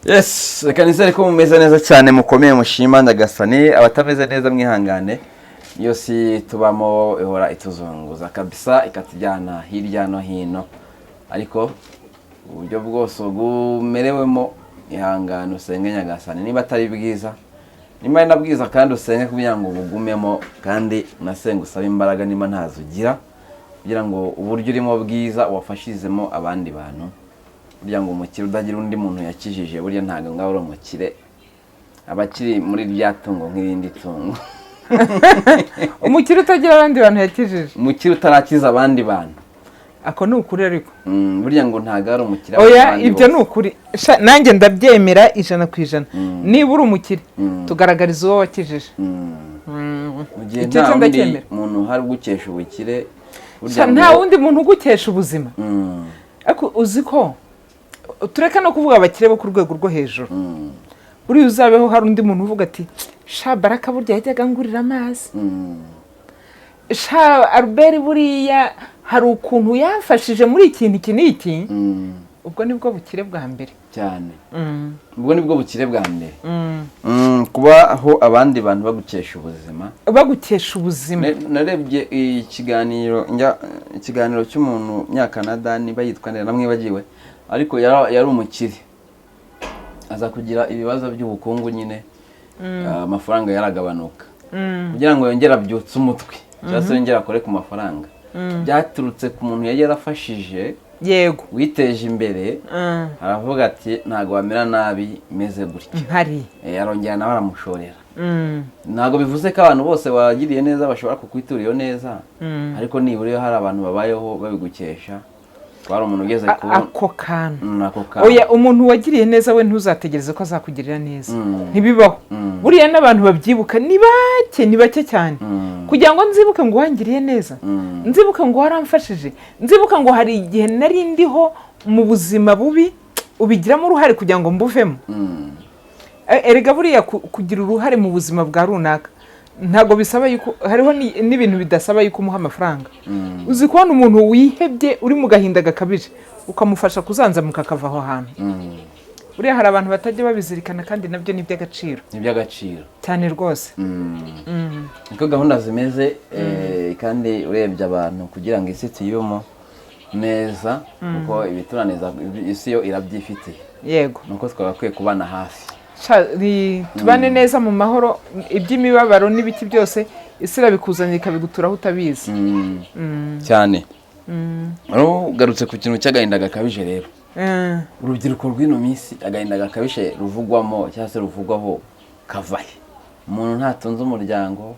Yes, reka nizere ko mumeze neza cyane, mukomeye, mushima Nyagasani. Abatameze neza mwihangane, iyo si tubamo ihora ituzunguza kabisa, ikatujyana hirya no hino, ariko uburyo bwose bwumerewemo, ihangane usenge Nyagasani. Niba atari bwiza, niba ari na bwiza kandi usenge kugira ngo bugumemo, kandi unasenga usabe imbaraga niba ntazo ugira, kugira ngo uburyo urimo bwiza wafashirizemo abandi bantu. Burya ngo umukire utagira undi muntu yakijije, burya ntabwo ngaho uri umukire, aba akiri muri rya tungo nk'irindi tungo. Umukire utagira abandi bantu yakijije? Umukire utarakiza abandi bantu. Ako ni ukuri ariko. Burya ngo ntabwo ari umukire Oya, abandi ibyo ni bose. ukuri. Sha, nanjye ndabyemera 100%. Niba uri umukire, tugaragariza uwo wakijije. Mu gihe Icyo nta cyo wundi ndacyemera. muntu uhari ugukesha ubukire, burya Sha, nta wundi muntu ugukesha ubuzima. Ariko uzi ko tureke no kuvuga abakire bo ku rwego rwo hejuru, buriya uzabeho hari undi muntu uvuga ati: "Sha Baraka burya yajyaga ngurira amazi, sha Albert buriya hari ukuntu yamfashije muri ikintu iki n'iki." Ubwo nibwo bukire bwa mbere. Cyane, ubwo nibwo bukire bwa mbere. Kubaho abandi bantu bagukesha ubuzima. Bagukesha ubuzima. Narebye ikiganiro, njya ikiganiro cy'umuntu Nyakanada, niba yitwa nde namwibagiwe, ariko yari umukire, aza kugira ibibazo by'ubukungu nyine, amafaranga yaragabanuka. Kugira ngo yongere abyutse umutwe cyangwa se yongere akore ku mafaranga, byaturutse ku muntu yari yarafashije witeje imbere. Aravuga ati: "Ntabwo wamera nabi meze gutya." Mpari. Arongera nawe aramushorera. Ntabwo bivuze ko abantu bose wagiriye neza bashobora kukwitura iyo neza, ariko nibura iyo hari abantu babayeho babigukesha, ko hari umuntu ugeze ku Ako kantu. Ako kantu. Oya, umuntu wagiriye neza we ntuzategereze ko azakugirira neza. Ntibibaho. Buriya n'abantu babyibuka ni bake, ni bake cyane. Kugira ngo nzibuke ngo wangiriye neza, nzibuke ngo waramfashije, nzibuke ngo hari igihe nari ndiho mu buzima bubi ubigiramo uruhare kugira ngo mbuvemo. Erega buriya kugira uruhare mu buzima bwa runaka ntabwo bisaba yuko hariho n'ibintu bidasaba yuko umuha amafaranga. Uzi kubona umuntu wihebye, uri mu gahinda gakabije, ukamufasha kuzanzamuka akava aho hantu? Buriya hari abantu batajya babizirikana, kandi nabyo ni iby'agaciro. Ni iby'agaciro. Cyane rwose. Niko gahunda zimeze, kandi urebye abantu kugira ngo isi tuyibemo neza, kuko ibitunaniza isi yo irabyifitiye. Nuko twagakwiye kubana hafi. Sha, tubane neza mu mahoro. Iby'imibabaro n'ibiki byose isi irabikuzanira ikabiguturaho utabizi. Cyane. Ugarutse ku kintu cy'agahinda gakabije rero, urubyiruko rw'ino minsi agahinda gakabije ruvugwamo cyangwa se ruvugwaho kavahe? Umuntu ntatunze umuryango,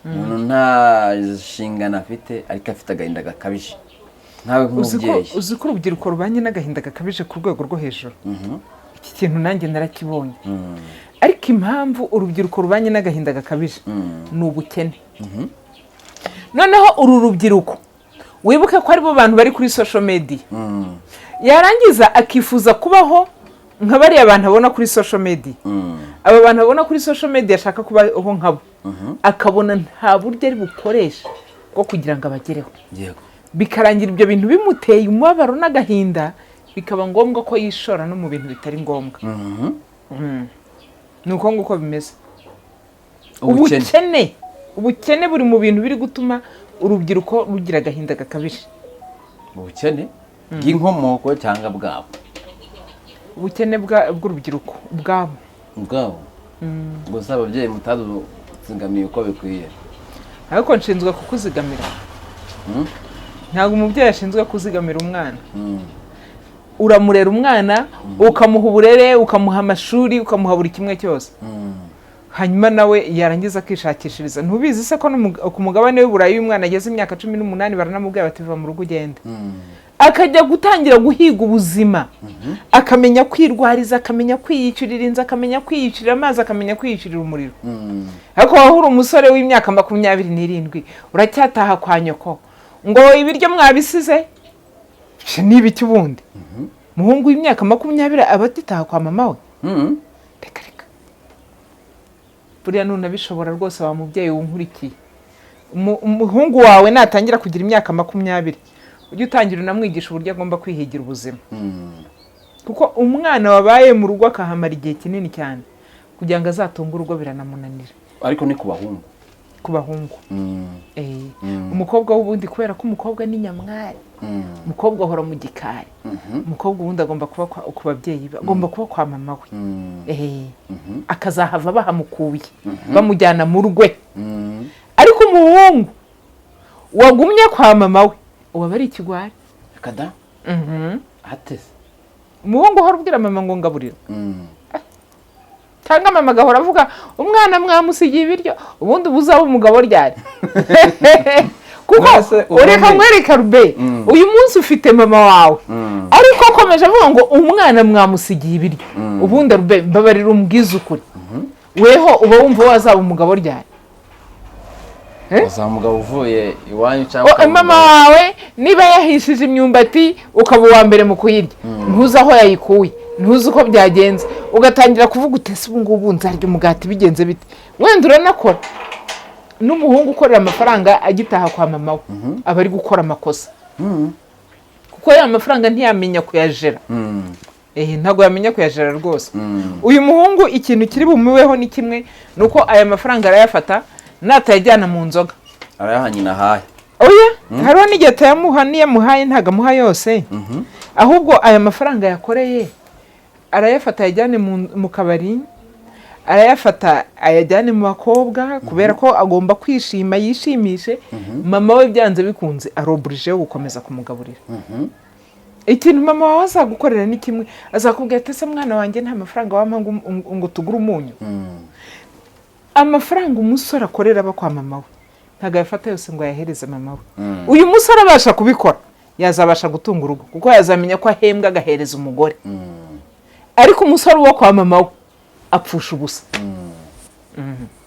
umuntu nta nshingano afite, ariko afite agahinda gakabije. Nkawe Uzi ko nk'umubyeyi. Uzi ko urubyiruko rubanye n'agahinda gakabije ku rwego rwo hejuru? Iki kintu nanjye narakibonye. Ariko impamvu urubyiruko rubanye n'agahinda gakabije ni ubukene. Noneho uru rubyiruko, wibuke ko aribo bantu bari kuri social media, yarangiza akifuza kubaho nka bariya bantu abona kuri social media. Aba bantu abona kuri social media ashaka kubaho nkabo, akabona nta buryo ari bukoreshe bwo kugira ngo abagereho. Bikarangira ibyo bintu bimuteye umubabaro n'agahinda, bikaba ngombwa ko yishora no mu bintu bitari ngombwa. Ni uko nguko bimeze. Ubukene. Ubukene buri mu bintu biri gutuma urubyiruko rugira agahinda gakabije. Ubukene bw'inkomoko cyangwa bwabo? Ubukene bw'urubyiruko ubwabo. Ubwabo. Gusa ababyeyi mutazigamiye uko bikwiye. Ariko nshinzwe kukuzigamira? Ntabwo umubyeyi ashinzwe kuzigamira umwana. Uramurera umwana, ukamuha uburere, ukamuha amashuri, ukamuha buri kimwe cyose, hanyuma nawe yarangiza akishakishiriza. Ntubizi se ko no ku mugabane w'i Burayi, iyo umwana ageze imyaka 18 baranamubwira bati: "Va mu rugo ugende", akajya gutangira guhiga ubuzima, akamenya kwirwariza, akamenya kwiyishyurira inzu, akamenya kwiyishyurira amazi, akamenya kwiyishyurira umuriro. Ariko wowe uri umusore w'imyaka 27, uracyataha kwa nyoko ngo ibiryo mwabisize. Ni ibiki ubundi? Umuhungu w'imyaka 20 aba agitaha kwa mama we? Reka reka. Buriya nunabishobora rwose, wa mubyeyi wunkurikiye, umuhungu wawe natangira kugira imyaka 20, ujye utangira unamwigisha uburyo agomba kwihigira ubuzima. Kuko umwana wabaye mu rugo akahamara igihe kinini cyane, kugira ngo azatunge urugo biranamunanira. Ariko ni ku bahungu. Ku bahungu. Umukobwa w'ubundi, kubera ko umukobwa ni nyamwari, umukobwa ahora mu gikari. Umukobwa ubundi agomba kuba ku babyeyi be, agomba kuba kwa mama we, akazahava bahamukuye, bamujyana mu rwe. Ariko umuhungu wagumye kwa mama we, ubu aba ari ikigwari. Kada atese. Umuhungu uhora ubwira mama ngo ngaburira, cyangwa mama agahora avuga umwana mwamusigiye ibiryo, ubundi uba uzaba umugabo ryari? Kuko None se ubundi- ureka nkwereka rube, uyu munsi ufite mama wawe, ariko akomeje avuga ngo umwana mwamusigiye ibiryo. Ubundi rube, mbabarira umbwize ukuri, weho uba wumva wazaba umugabo ryari? Eh? Uzaba umugabo uvuye iwanyu cyangwa ukaba Mama umugabo- wawe niba yahishije imyumbati, ukaba uwa mbere mu kuyirya, ntuzi aho yayikuye, ntuzi uko byagenze, ugatangira kuvuga uti: "Ese ubu ngubu nzarya umugati bigenze bite?" Wenda uranakora. N'umuhungu ukorera amafaranga agitaha kwa mama we aba ari gukora amakosa, kuko ya mafaranga ntiyamenya kuyajera. Ntabwo yamenya kuyajera rwose. Uyu muhungu ikintu kiri bumubeho ni kimwe, ni uko aya mafaranga arayafata, natayajyana mu nzoga, Arayaha nyina ahahe. Oya, hariho n'igihe atayamuha, n'iyo amuhaye ntabwo amuha yose. Ahubwo aya mafaranga yakoreye arayafata ayajyane mu kabari, arayafata ayajyane mu bakobwa, kubera ko agomba kwishima, yishimishe. Mama we byanze bikunze aroburije yo gukomeza kumugaburira. Ikintu mama wawe azagukorera ni kimwe, azakubwira ati: "Ese mwana wanjye, nta mafaranga wampa ngo tugure umunyu?" Amafaranga umusore akorera aba kwa mama we, ntabwo ayafata yose ngo ayahereze mama we. Uyu musore abasha kubikora, yazabasha gutunga urugo, kuko yazamenya ko ahembwa agahereza umugore. Ariko umusore uba kwa mama we apfusha ubusa.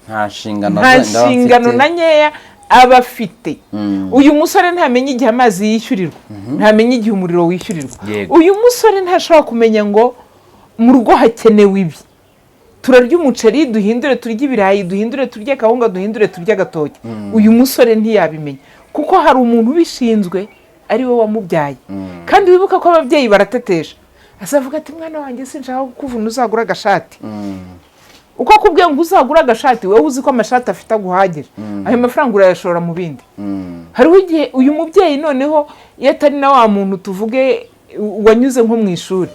Nta nshingano Nta zindi aba nshingano afite. na nkeya aba afite. Uyu musore ntamenya igihe amazi yishyurirwa, ntamenya igihe umuriro wishyurirwa. Uyu musore ntashobora kumenya ngo mu rugo hakenewe ibi, turarya umuceri duhindure turye ibirayi, duhindure turye kawunga, duhindure turye agatoki. Uyu musore ntiyabimenya, kuko hari umuntu ubishinzwe ari we wamubyaye. Kandi wibuka ko ababyeyi baratetesha. Azavuga ati: "Mwana wanjye, sinshaka kukuvuna, uzagura agashati." Uko akubwiye ngo uzagure agashati, wowe uzi ko amashati afite aguhagije, ayo mafaranga urayashora mu bindi. Hariho igihe uyu mubyeyi noneho, iyo atari na wa muntu tuvuge wanyuze nko mu ishuri,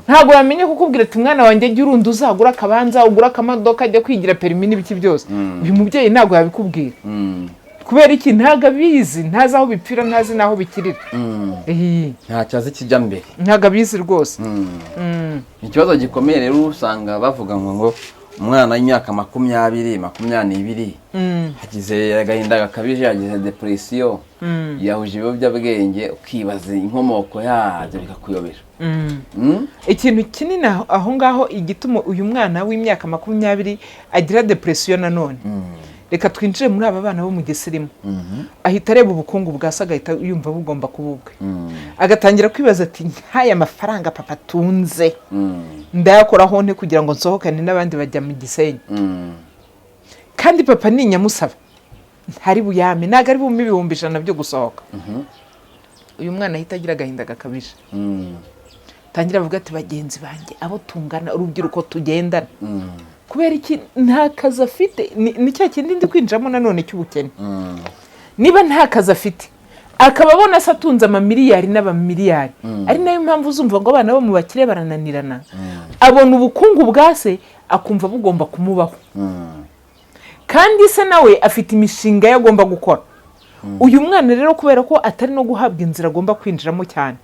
ntabwo yamenya kukubwira ati: "Mwana wanjye, jya urunda uzagura akabanza, ugura akamodoka, ajya kwigira perimi n'ibiki byose." Uyu mubyeyi ntabwo yabikubwira. Kubera iki? Ntabwo abizi, ntazi aho bipfira, ntazi n'aho bikirira. Ntacyo azi kijya mbere. Ntabwo abizi rwose. Ikibazo gikomeye rero, usanga bavuga ngo umwana w'imyaka 20, 22 hagize agahinda gakabije, yagize depression, yahuje ibiyobyabwenge, ukibaza inkomoko yabyo bikakuyobera. Ikintu kinini aho ngaho, igituma uyu mwana w'imyaka 20 agira depression nanone, reka twinjire muri aba bana bo mu gisirimu. Ahita areba ubukungu bwa se, agahita yumva bugomba kuba ubwe. Agatangira kwibaza ati: "Nk'aya mafaranga papa atunze, ndayakoraho nte kugira ngo nsohokane n'abandi bajya mu Gisenyi?" Kandi papa ni nyamusaba ntari buyame, ntabwo ari bumpe 100,000 byo gusohoka. Uyu mwana ahita agira agahinda gakabije, tangira avuga ati: "Bagenzi banjye, abo tungana, urubyiruko tugendana, kubera iki nta kazi afite?" Ni cya kindi ndi kwinjiramo nanone cy'ubukene. Niba nta kazi afite, akaba abona se atunze amamiliyari n'amamiliyari, ari nayo mpamvu uzumva ngo abana bo mu bakire barananirana. Abona ubukungu bwa se, akumva bugomba kumubaho, kandi se nawe afite imishinga ye agomba gukora. Uyu mwana rero, kubera ko atari no guhabwa inzira agomba kwinjiramo cyane,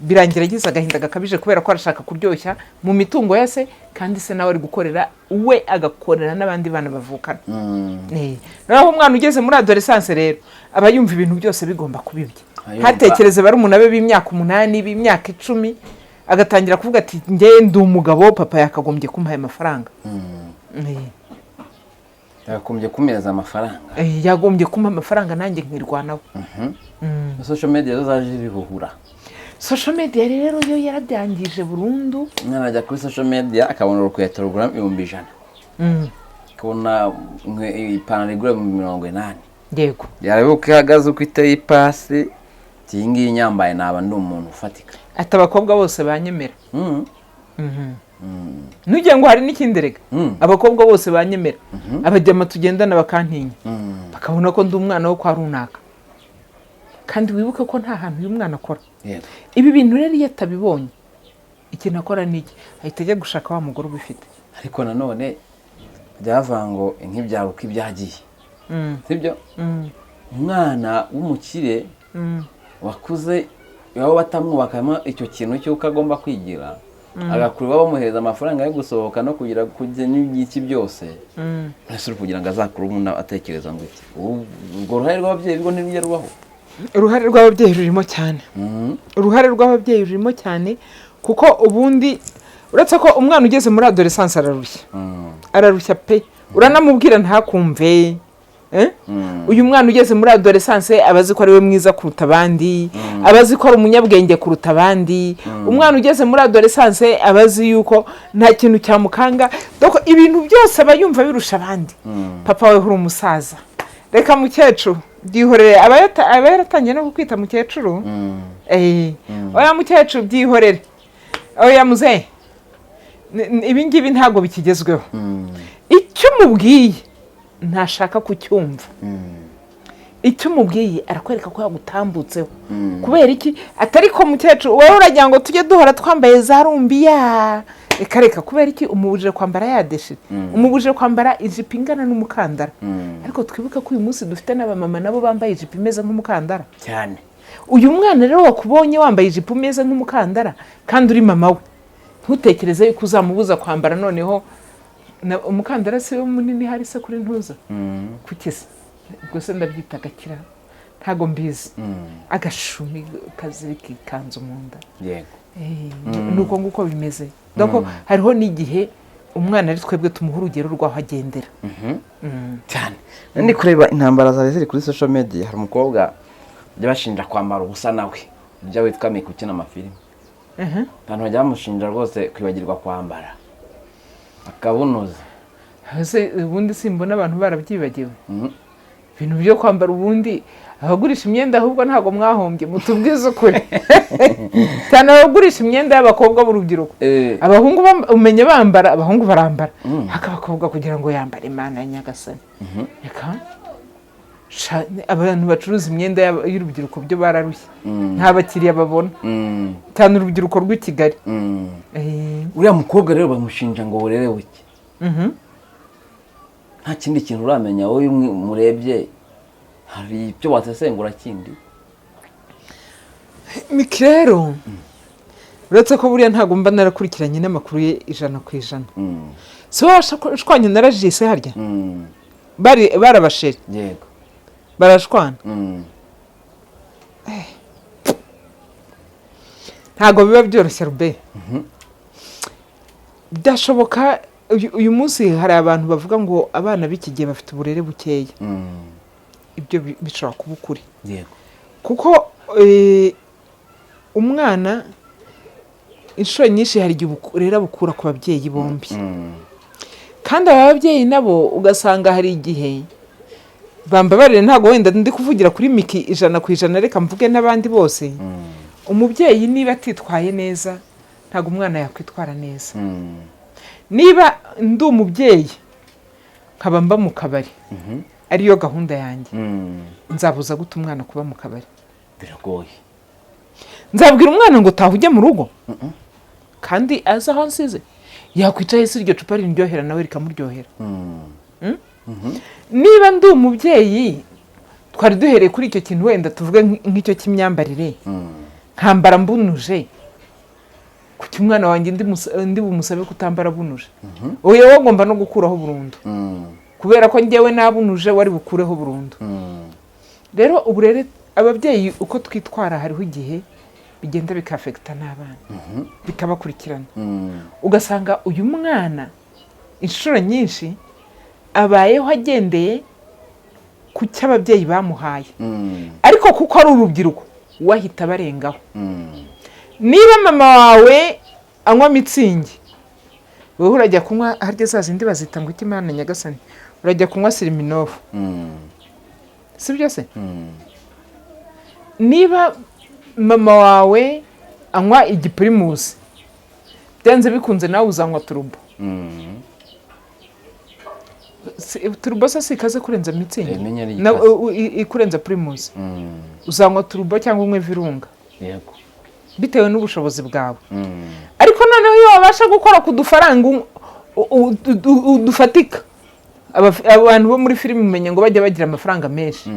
birangira agize agahinda gakabije, kubera ko arashaka kuryoshya mu mitungo ya se, kandi se nawe ari gukorera we, agakorera n'abandi bana bavukana. Noneho umwana ugeze muri adolescence rero aba yumva ibintu byose bigomba kuba ibye. Ntatekereze barumuna be b'imyaka 8, b'imyaka 10, agatangira kuvuga ati: "Njye ndi umugabo, papa yakagombye kumuha aya mafaranga." Yakagombye kumeza amafaranga. Yagombye kumpa amafaranga nanjye nkirwanaho. Social media zo zaje bihuhura. Social media rero yo yarabyangije burundu. Umwana ajya kuri social media akabona urukweto rugura 100,000, akabona ipantaro igura 80,000, yareba uko ihagaze, uko iteye ipasi. Ati iyi ngiyi nyambaye naba ndi umuntu ufatika. Ati abakobwa bose banyemera. Ntugire ngo hari n'ikindi rega. Abakobwa bose banyemera, abajyama tugendana bakantinya, bakabona ko ndi umwana wo kwa runaka. Kandi wibuke ko nta hantu uyu mwana akora. Ibi bintu rero iyo atabibonye, ikintu akora ni iki? Ahita ajya gushaka wa mugore ubifite. Ariko nanone byavuga ngo nk'ibyaro uko ibyagiye, sibyo? Umwana w'umukire wakuze iwabo batamwubakamo icyo kintu cy'uko agomba kwigira, agakura iwabo bamuhereza amafaranga yo gusohoka no kugira kujya n'ibiki byose, ese uri kugira ngo azakure umuntu atekereza ngo iki? Urwo ruhare rw'ababyeyi rwo ntirujya rubaho? Uruhare rw'ababyeyi rurimo cyane. Uruhare rw'ababyeyi rurimo cyane, kuko ubundi uretse ko umwana ugeze muri adolescence ararushya. Ararushya pe, uranamubwira ntakumve, eh? Uyu mwana ugeze muri adolescence aba azi ko ari we mwiza kuruta abandi, aba azi ko ari umunyabwenge kuruta abandi. Umwana ugeze muri adolescence aba azi yuko nta kintu cyamukanga. Donc ibintu byose aba yumva birusha abandi. Papa we uri umusaza, reka mukecuru byihorere. Aba yaratangiye no kukwita mukecuru. Oya mukecuru byihorere, oya muzehe, ibi ngibi ntabwo bikigezweho. Icyo umubwiye ntashaka kucyumva. Icyo umubwiye arakwereka ko yagutambutseho. Kubera iki? Atari ko mukecuru wowe uragira ngo tujye duhora twambaye za rumbiya? Reka reka. Kubera iki umubujije kwambara yadeshire? Umubujije kwambara ijipo ingana n'umukandara. Ariko twibuke ko uyu munsi dufite n'abamama nabo bambaye ijipo imeze nk'umukandara. Cyane. Uyu mwana rero wakubonye wambaye ijipo imeze nk'umukandara kandi uri mama we, ntutekereze yuko uzamubuza kwambara. Noneho umukandara si wo munini hari se kuri ntuza? Kuki se? Ubwo se ndabyita agakira? Ntago mbizi. Agashumi kazirika ikanzu mu nda. Ni uko nguko bimeze. Donc hariho n'igihe umwana ari twebwe tumuha urugero rw'aho agendera. Cyane. Ndi kureba intambara zari ziri kuri social media, hari umukobwa bajya bashinja kwambara ubusa nawe ujya witwa Mika ukina amafilimi. Abantu bajya bamushinja rwose kwibagirwa kwambara akabunoza. Ese ubundi simbona abantu barabyibagiwe? Ibintu byo kwambara, ubundi abagurisha imyenda ahubwo ntabwo mwahombye, mutubwize ukuri, cyane abagurisha imyenda y'abakobwa b'urubyiruko. Abahungu umenya bambara, abahungu barambara, ariko abakobwa kugira ngo yambare, Imana ya Nyagasani, reka abantu bacuruza imyenda y'urubyiruko byo bararushye, nta bakiriya babona, cyane urubyiruko rw'i Kigali. Uriya mukobwa rero bamushinja ngo burere buke. Nta kindi kintu uramenya wowe murebye, hari ibyo wasesengura kindi? Miki rero, uretse ko buriya ntabwo mba narakurikiranye n'amakuru ye 100%. Si wowe washwanye na Regis harya? Bari barabasheri. Yego. Barashwana. Ntabwo biba byoroshye rube byashoboka. Uyu munsi hari abantu bavuga ngo abana b'iki gihe bafite uburere bukeya. Ibyo bishobora kuba ukuri, kuko umwana inshuro nyinshi hari igihe uburere abukura ku babyeyi bombi. Kandi aba babyeyi nabo ugasanga hari igihe, bambabarire, ntabwo wenda ndi kuvugira kuri Miki 100%, reka mvuge n'abandi bose. Umubyeyi niba atitwaye neza, ntabwo umwana yakwitwara neza. Niba ndi umubyeyi nkaba mba mu kabari, ariyo gahunda yanjye, nzabuza gute umwana kuba mu kabari? Biragoye. Nzabwira umwana ngo taha ujye mu rugo kandi azi aho nsize? Yakwicaye se iryo cupa riryohera nawe rikamuryohera? Niba ndi umubyeyi, twari duhereye kuri icyo kintu, wenda tuvuge nk'icyo cy'imyambarire, nkambara mbunuje, kuki umwana wanjye ndi bumusabe kutambara bunuje? Oya, wowe ngomba no gukuraho burundu, kubera ko njyewe nabunuje wari bukureho burundu. Rero uburere, ababyeyi uko twitwara, hariho igihe bigenda bikafekita n'abana, bikabakurikirana. Ugasanga uyu mwana inshuro nyinshi abayeho agendeye ku cyo ababyeyi bamuhaye. Ariko kuko ari urubyiruko, we ahita abarengaho. Niba mama wawe anywa Mützig, wowe urajya kunywa harya za zindi bazita ngo iki? Imana Nyagasani, urajya kunywa Smirnoff. Si byo se? Niba Mama wawe anywa igipirimusi, byanze bikunze nawe uzanywa Turbo. Turbo se si ikaze kurenza Mützig? Eh, menya ari ikaze. Ikurenza Primus. Uzanywa Turbo cyangwa unywe Virunga, bitewe n'ubushobozi bwawe. Ariko noneho iyo wabasha gukora ku dufaranga dufatika, abantu bo muri filime umenya ngo bajya bagira amafaranga menshi.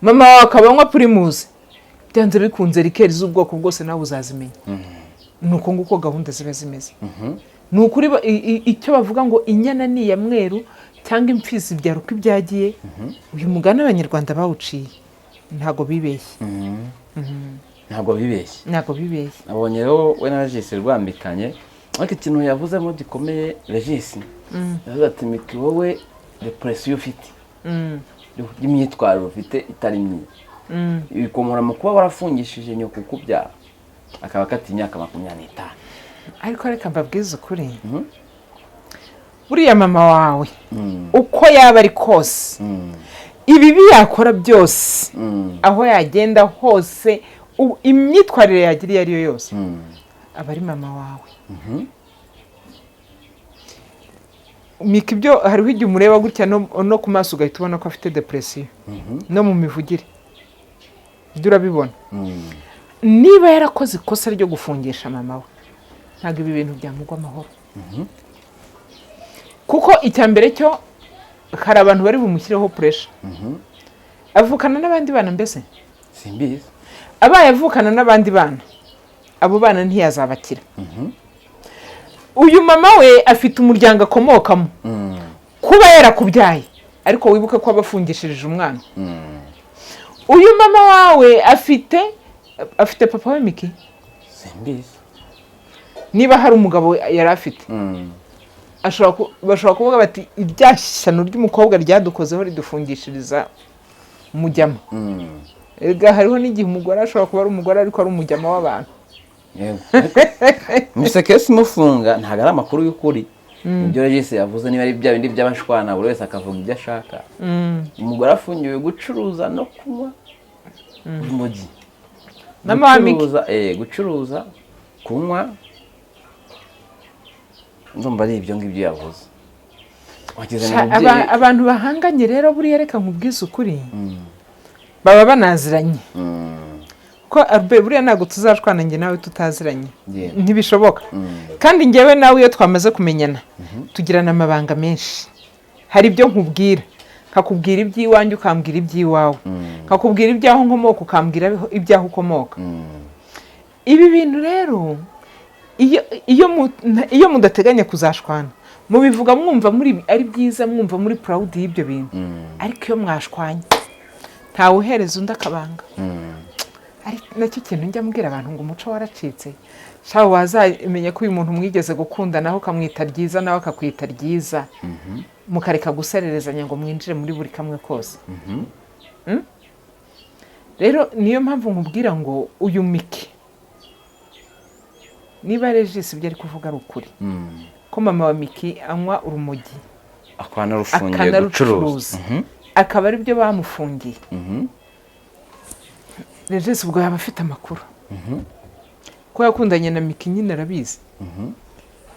Mama wawe akaba anywa Primus, byanze bikunze liqueur z'ubwoko bwose nawe uzazimenya. Ni uko nguko gahunda ziba zimeze. Ni ukuri icyo bavuga ngo inyana ni iya mweru cyangwa imfizi ibyara uko ibyagiye, uyu mugani Abanyarwanda bawuciye ntabwo bibeshye. Ntabwo bibeshye. Ntabwo bibeshye. Nabonye rero we na Regis rwambikanye, ariko ikintu yavuzemo gikomeye, Regis yavuze ati: "Miki, wowe depression ufite y'imyitwarire ufite itari myiza bikomora mu kuba warafungishije nyoko ukubyara, akaba akatiye imyaka 25." Ariko reka mbabwize ukuri, buriya mama wawe uko yaba ari kose, ibibi yakora byose, aho yagenda hose, imyitwarire yagira iyo ari yo yose, aba ari mama wawe. Mika ibyo hariho igihe umureba gutya no ku maso ugahita ubona ko afite depression, no mu mivugire ibyo urabibona. Niba yarakoze ikosa ryo gufungisha mama we, ntabwo ibi bintu byamugwa amahoro, kuko icya mbere cyo hari abantu bari bumushyireho pressure. Avukana n'abandi bana mbese? Simbizi. Abaye avukana n'abandi bana, abo bana ntiyazabakira. Uyu mama we afite umuryango akomokamo, kuba yarakubyaye, ariko wibuke ko aba afungishirije umwana. Uyu mama wawe afite papa we Miki? Simbizi. Niba hari umugabo yari afite, bashobora kuvuga bati: "Irya shyano ry'umukobwa ryadukozeho ridufungishiriza umujyama." Erega hariho n'igihe umugore ashobora kuba ari umugore ariko ari umujyama w'abantu. Yego. Mbese case imufunga ntabwo ari amakuru y'ukuri, ibyo Regis yavuze niba ari bya bindi by'abashwana, buri wese akavuga ibyo ashaka. Umugore afungiwe gucuruza no kunywa urumogi. Mama wa Miki. Gucuruza, kunywa, ndumva ari ibyo ngibyo yavuze. Wageze mu mubyeyi. Abantu bahanganye rero buriya, reka nkubwize ukuri, baba banaziranye. Ko Albert, buriya ntabwo tuzashwana njye nawe tutaziranye. Ntibishoboka. Kandi njyewe nawe iyo twamaze kumenyana tugirana amabanga menshi. Hari ibyo nkubwira, nkakubwira iby'iwanjye, ukambwira iby'iwawe, nkakubwira iby'aho nkomoka, ukambwira iby'aho ukomoka. Ibi bintu rero iyo mudateganya kuzashwana, mubivuga mwumva muri ari byiza, mwumva muri proud y'ibyo bintu. Ariko iyo mwashwanye, ntawe uhereza undi akabanga. Ari nacyo kintu njya mbwira abantu ngo umuco waracitse. Shawe, wazamenya ko uyu muntu mwigeze gukunda, nawe ukamwita ryiza, nawe akakwita ryiza, mukareka gusererezanya ngo mwinjire muri buri kamwe kose. Rero niyo mpamvu nkubwira ngo uyu Miki, niba Regis ibyo ari kuvuga ari ukuri, ko mama wa Miki anywa urumogi, akanarufungiye gucuruza, akanarucuruza, akaba ari byo bamufungiye, Regis ubwo yaba afite amakuru ko yakundanye na Miki nyine, arabizi,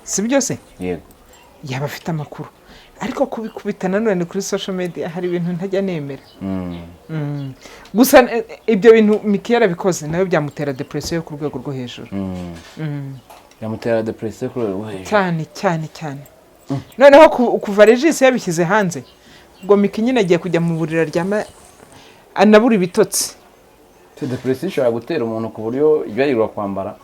si byo se? Yego. Yaba afite amakuru, ariko kubikubita nanone kuri social media hari ibintu ntajya nemera. Gusa ibyo bintu Miki yarabikoze, nawe byamutera depression yo ku rwego rwo hejuru. Yamutera depression ku rwego rwo hejuru. Cyane cyane cyane. Noneho kuva Regis yabishyize hanze, ubwo Miki nyine agiye kujya mu buriri aryama anabura ibitotsi. Se depression ishobora gutera umuntu ku buryo ibyarirwa kwambara?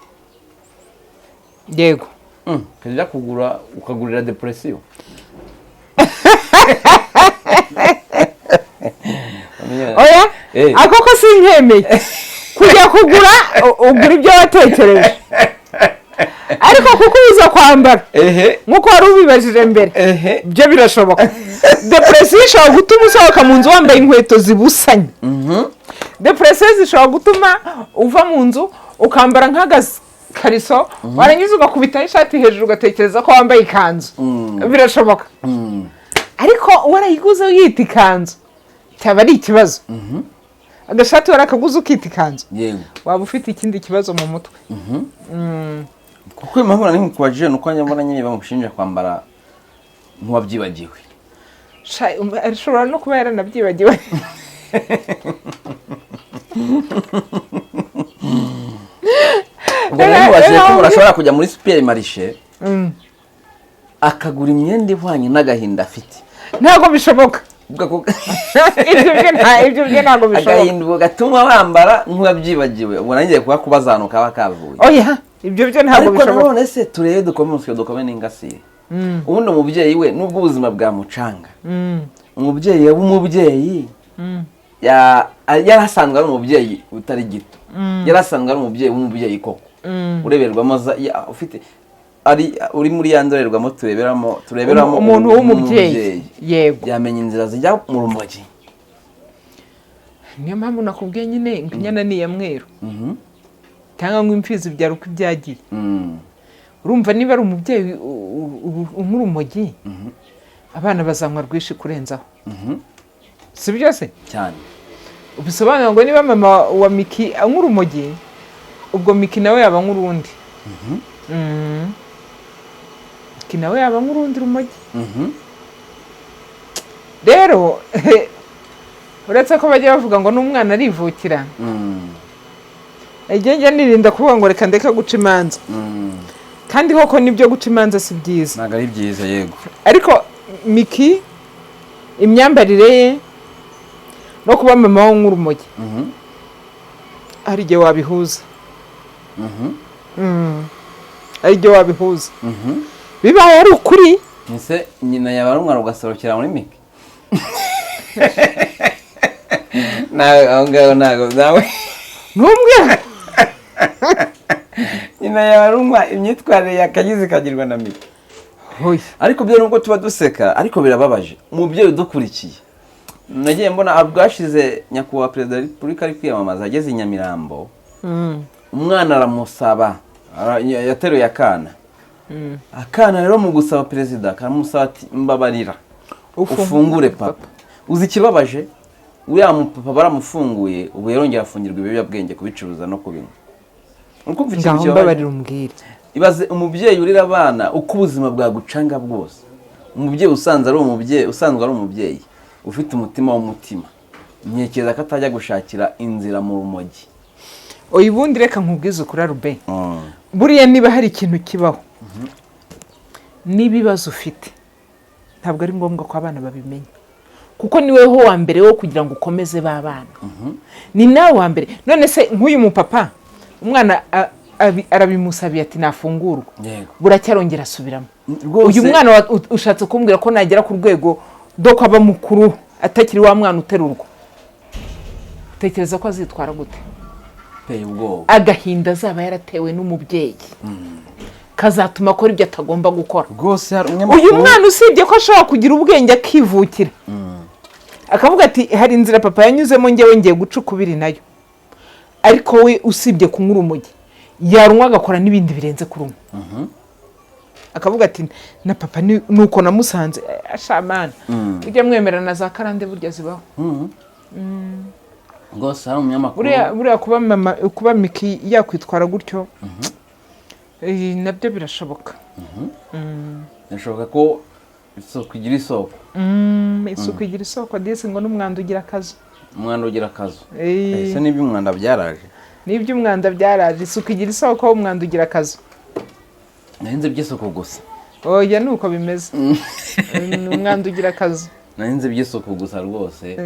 Yego. Ukajya kugura, ukagurira depression. Oya. Ako ko sinkemeye kujya kugura, ugura ibyo watekereje, ariko kuko uza kwambara nk'uko wari ubibajije mbere, byo birashoboka. Depression ishobora gutuma usohoka mu nzu wambaye inkweto zibusanye. Depression zishobora gutuma uva mu nzu ukambara nk'agakariso, warangiza ugakubitaho ishati hejuru, ugatekereza ko wambaye ikanzu. Birashoboka. Ariko warayiguze uyita ikanzu, cyaba ari ikibazo. Agashati warakaguze ukita ikanzu, Yego. waba ufite ikindi kibazo mu mutwe. Kuko impamvu nari nkukubajije ni uko mbona nyine bamushinja kwambara nk'uwabyibagiwe. Ashobora no kuba yaranabyibagiwe. Ubwo rero mubajije ko umuntu ashobora kujya muri supermarché akagura imyenda ihwanye n'agahinda afite. Ntabwo bishoboka. Ubwo ako Ibyo byo ntabwo bishoboka. Agahinda ubwo gatuma wambara nk'uwabyibagiwe, ubwo nanjye kuba kubaza ahantu kaba kavuye. Oya, ibyo byo ntabwo Ariko bishoboka. nanone se turebe, dukome umusyo, dukome n'ingasire. Ubundi umubyeyi we, nubwo ubuzima bwamucanga, umubyeyi w'umubyeyi yari asanzwe ari umubyeyi utari gito, yari asanzwe ari umubyeyi w'umubyeyi koko, ureberwamo ufite ari uri muri ya ndorerwamo tureberamo Umuntu w'umubyeyi, yego. Yamenya inzira zijya mu rumogi? Niyo mpamvu nakubwiye nyine ngo inyana ni iya mweru cyangwa ngo imfizi ibyara uko ibyagiye. Urumva niba ari umubyeyi unywa urumogi, abana bazanywa rwinshi kurenzaho, si byo se? Cyane. Bisobanura ngo niba mama wa Miki anywa urumogi, ubwo Miki nawe yaba anywa urundi. Miki nawe yaba anywa urundi rumogi. Rero uretse ko bajya bavuga ngo n'umwana arivukira, igihe njya nirinda kuvuga ngo reka ndeke guca imanza, kandi koko nibyo, guca imanza si byiza. Ntabwo ari byiza, yego. Ariko Miki, imyambarire ye no kuba mama we anywa urumogi, hari igihe wabihuza. Hari igihe wabihuza bibaye ari ukuri. Ese nyina yaba ari umwana ugasorokera muri Miki? Nawe aho ngaho ntabwo nawe Ntumwe. Nyina yaba ari umwa imyitwarire yakagize ikagirwa na Miki? Oya. Ariko byo nubwo tuba duseka, ariko birababaje. Umubyeyi udukurikiye, nagiye mbona bwashize nyakubahwa perezida wa repubulika ari kwiyamamaza, ageze i Nyamirambo, umwana aramusaba, yateruye akana. Akana rero mu gusaba perezida karamusaba ati: "Mbabarira ufungure papa." Uzi ikibabaje? Uriya mupapa baramufunguye, ubu yarongera afungirwa ibiyobyabwenge, kubicuruza no kubinywa. Uri kumva ikintu Ngaho kibabaje? mbabarira umbwire. Ibaze umubyeyi urera abana, uko ubuzima bwagucanga bwose, umubyeyi usanzwe ari umubyeyi, usanzwe ari umubyeyi ufite umutima w'umutima, ntekereza ko atajya gushakira inzira mu rumogi. Oya, ubundi reka nkubwize ukuri, Rube. Buriya niba hari ikintu kibaho n'ibibazo ufite, ntabwo ari ngombwa ko abana babimenya, kuko ni wowe wa mbere wo kugira ngo ukomeze ba bana, ni nawe wa mbere. None se nk'uyu mupapa, umwana arabimusabiye ati nafungurwa, buracyarongera asubiramo. Rwose. Uyu mwana ushatse kumbwira ko nagera ku rwego do ko aba mukuru, atakiri wa mwana uterurwa, utekereza ko azitwara gute? Uteye ubwoba. Agahinda azaba yaratewe n'umubyeyi kazatuma akora ibyo atagomba gukora. Rwose hari umunyamakuru. Uyu mwana, usibye ko ashobora kugira ubwenge akivukira, akavuga ati hari inzira papa yanyuzemo, ngewe ngiye guca ukubiri nayo, ariko we usibye kunywa urumogi, yarunywa agakora n'ibindi birenze kurunywa, akavuga ati na papa nuko namusanze. Ashamana ujya mwemera na za karande burya zibaho. Rwose hari umunyamakuru. Buriya kuba mama, kuba Miki yakwitwara gutyo, nabyo birashoboka. Birashoboka ko isuku igira isoko. Isuku igira isoko disi, ngo n'umwanda ugira akazu. Umwanda ugira akazu. Eh. Ese n'iby'umwanda byaraje? N'iby'umwanda byaraje. Isuku igira isoko, umwanda ugira akazu. Nahinze iby'isuku gusa. Oya, ni uko bimeze. Umwanda ugira akazu. Nahinze iby'isuku gusa rwose.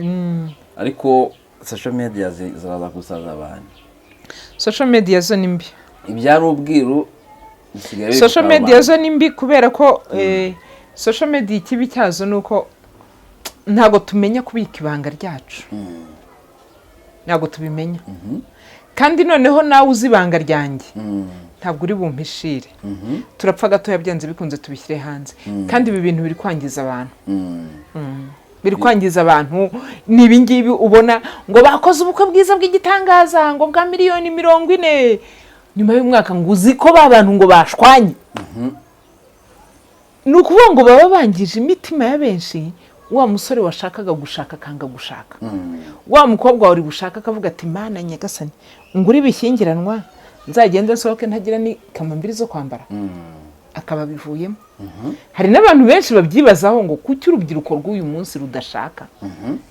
Ariko social media ziraza gusaza abantu. Social media zo ni mbi. Ibyari ubwiru bisigaye biri Social ku media karubanda. zo ni mbi kubera ko social media, ikibi cyazo ni uko ntabwo tumenya kubika ibanga ryacu, ntabwo tubimenya. Kandi noneho nawe uzi ibanga ryanjye, ntabwo uri bumpishire. Turapfa gatoya, byanze bikunze tubishyire hanze. Kandi ibi bintu biri kwangiza abantu, biri kwangiza abantu. Ni ibingibi ubona ngo bakoze ubukwe bwiza bw'igitangaza, ngo bwa miliyoni 40, nyuma y'umwaka ngo uzi ko ba bantu ngo bashwanye. Ni ukuvuga ngo baba bangije imitima ya benshi. Wa musore washakaga gushaka akanga gushaka, wa mukobwa wari gushaka akavuga ati: "Mana nyagasani, ngure ibishyingiranwa nzagende nsohoke ntagira ni kamambiri zo kwambara," akaba abivuyemo. Hari n'abantu benshi babyibazaho ngo kuki urubyiruko rw'uyu munsi rudashaka?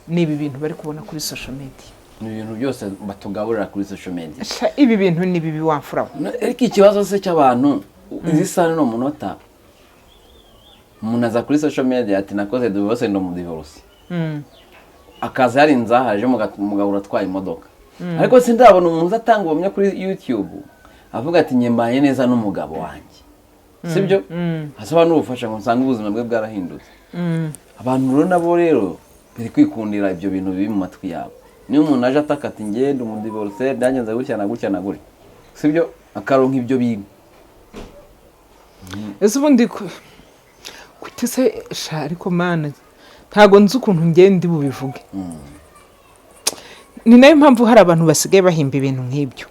Ni ibi bintu bari kubona kuri social media. Ni ibintu byose batugaburira kuri social media. Sha, ibi bintu ni bibi wamfura we. Ariko ikibazo se cy'abantu, izi saha ni umunota umuntu aza kuri social media ati: "Nakoze divorce, ndi umudivorce," akaza yarinze ahaje, umugabo uratwaye imodoka. Ariko sindabona umuntu uza atanga ubuhamya kuri YouTube avuga ati: "Njye mbanye neza n'umugabo wanjye," sibyo? Asaba n'ubufasha ngo nsange ubuzima bwe bwarahindutse. Abantu rero nabo rero bari kwikundira ibyo bintu bibi mu matwi yabo. Niyo umuntu aje ataka ati: "Ngende umudivorce, byagenze gutya na gutya na gutya," sibyo? Akaronka ibyo bintu. Ese ubundi kuki se sha? Ariko Mana, ntabwo nzi ukuntu ngenda bubivuge. Ni nayo mpamvu hari abantu basigaye bahimba ibintu nk'ibyo.